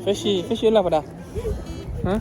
Fishy, fishy လီၤပဒၣ်. ဟါ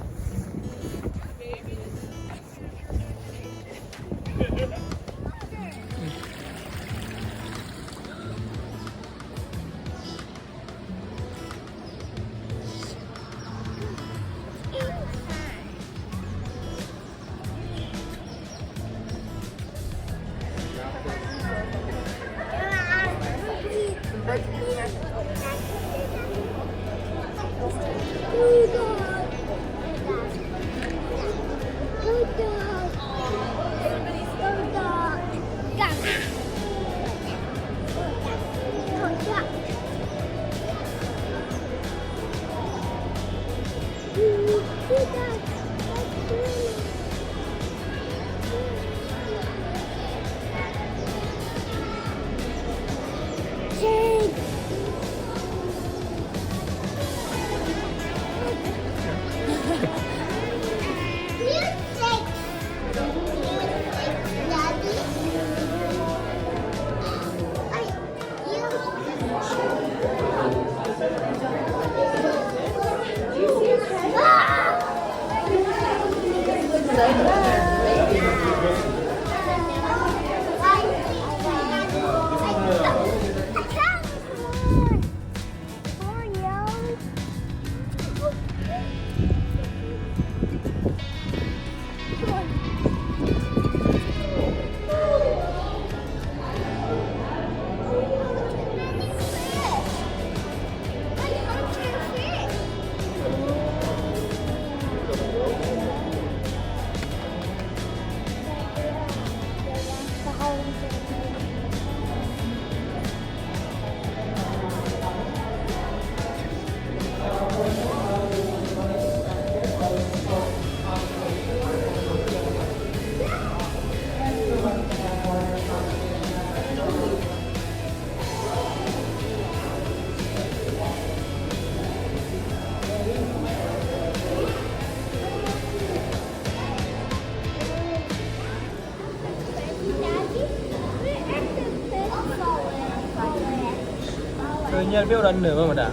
ညါတဘ့ၣ်အိၣ်ဒီးနၢၤမးမတၤ,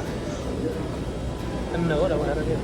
အနၢၤအိၣ်ဒီးဝဲဒၣ်တဘ့ၣ်.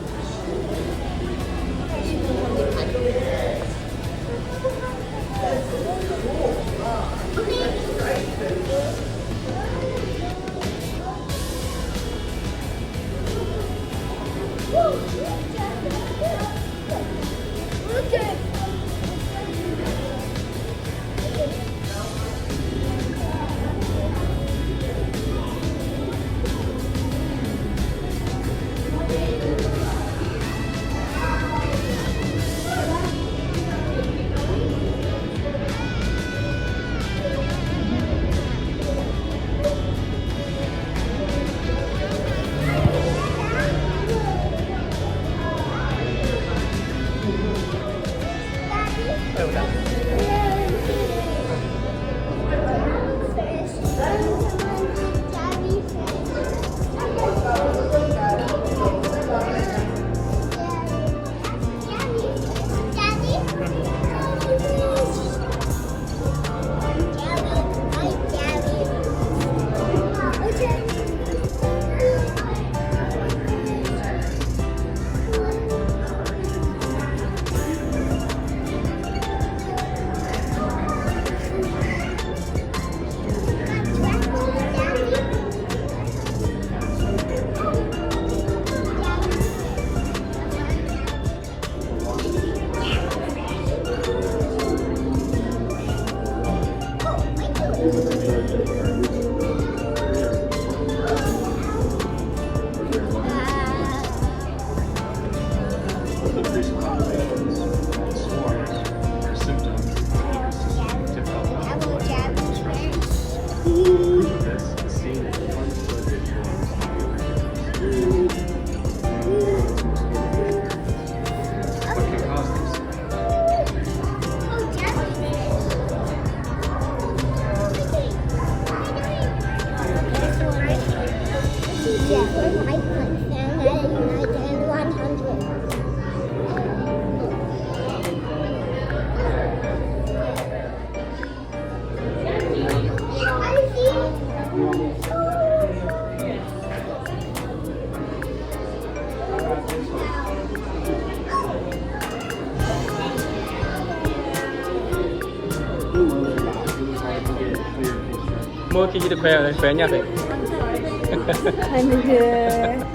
မိၢ်ခံဆံတခွဲး ခွဲးညၣ်ဖဲ ခွဲးန့ၣ် ညၣ်က့ၢ်က့ၢ်လီၤ.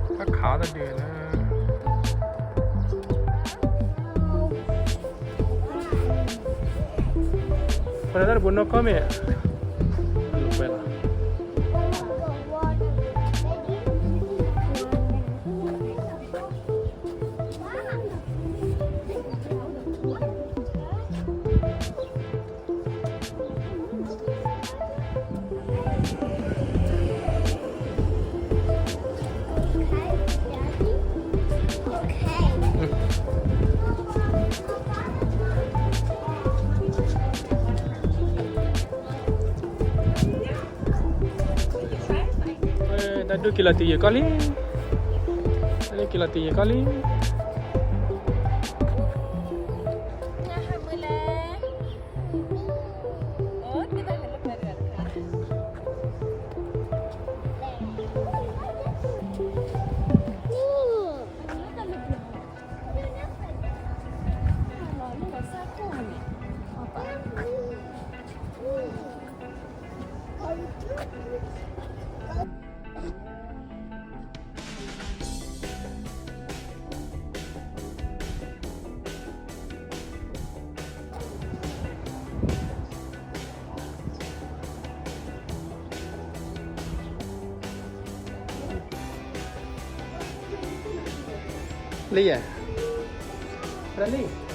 တၢ်ခးတဒုလၢ ပှၤတၢ်တဘိနီၢ်ကီၢ်မ့ၢ် လီၤ. တၢ်ဒိၣ်က့ၤလီၤတံၢ်ယံာ်ကီၢ်လံ, တၢ်ဒိၣ်က့ၤလီၤတံၢ်ယံာ်ကီၢ်လံ. လံဧါ, လံ.